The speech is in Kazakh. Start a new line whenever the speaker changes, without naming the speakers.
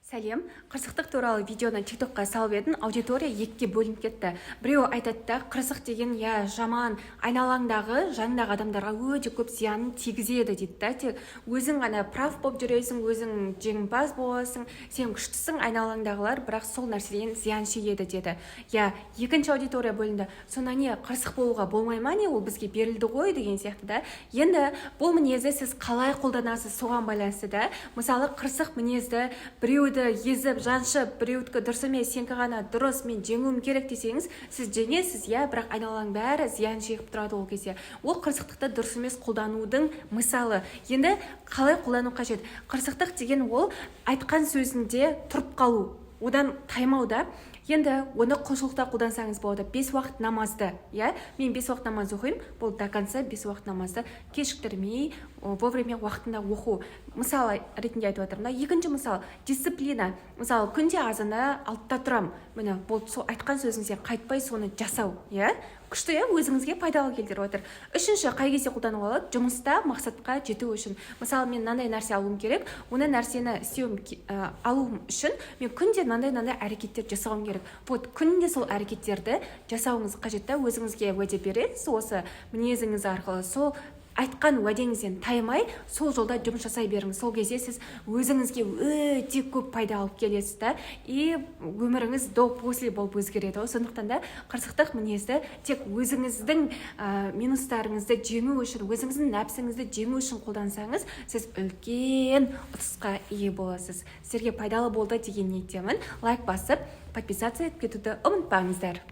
Сәлем! Қырсықтық туралы видеоны ТикТокқа салып едім, аудитория екіге бөлініп кетті. Біреуі айтады да, қырсық деген, иә, жаман, айналаңдағы, жаныңдағы адамдарға өте көп зиянын тигізеді дейді да. Тек өзің ғана прав болып жүресің, өзің жеңімпаз боласың, сен күштісің, айналаңдағылар бірақ сол нәрседен зиян шегеді деді, иә. Екінші аудитория бөлінді: сонда не, қырсық болуға болмай ма, не, ол бізге берілді ғой деген сияқты да. Енді бұл мінезді сіз қалай қолданасыз, соған байланысты да. Мысалы, қырсық мінезді біреуді езіп жаншып, біреудікі дұрыс емес, сенікі ғана дұрыс, мен жеңуім керек десеңіз, сіз жеңесіз, иә, бірақ айналаның бәрі зиян шегіп тұрады ол кезде. Ол қырсықтықты дұрыс емес қолданудың мысалы. Енді қалай қолдану қажет? Қырсықтық деген ол айтқан сөзінде тұрып қалу, одан таймау да. Енді оны құлшылықта қолдансаңыз болады. Бес уақыт намазды, иә, мен бес уақыт намаз оқимын, бұл до конца бес уақыт намазды кешіктірмей, вовремя, уақытында оқу, мысалы ретінде айтып жатырмын да. Екінші мысал — дисциплина. Мысалы, күнде азанда 6-да тұрамын, міне, болды. Сол айтқан сөзіңізден қайтпай, соны жасау, иә, күшті, иә, өзіңізге пайдалы келтіріп отыр. Үшінші, қай кезде қолдануға болады? Жұмыста мақсатқа жету үшін. Мысалы, мен мынандай нәрсе алуым керек, оны нәрсені істеуім, алуым үшін мен күнде мынандай мынандай әрекеттер жасауым керек. Вот күнде сол әрекеттерді жасауыңыз қажет та. Өзіңізге уәде бересіз осы мінезіңіз арқылы, сол айтқан уәдеңізден таймай, сол жолда жұмыс жасай беріңіз. Сол кезде сіз өзіңізге өте көп пайда алып келесіз да, и өміріңіз до, после болып өзгереді ғой. Сондықтан да қырсықтық мінезді тек өзіңіздің минустарыңызды жеңу үшін, өзіңіздің нәпсіңізді жеңу үшін қолдансаңыз, сіз үлкен ұтысқа ие боласыз. Сіздерге пайдалы болды деген ниеттемін. Лайк басып, подписаться етіп кетуді ұмытпаңыздар.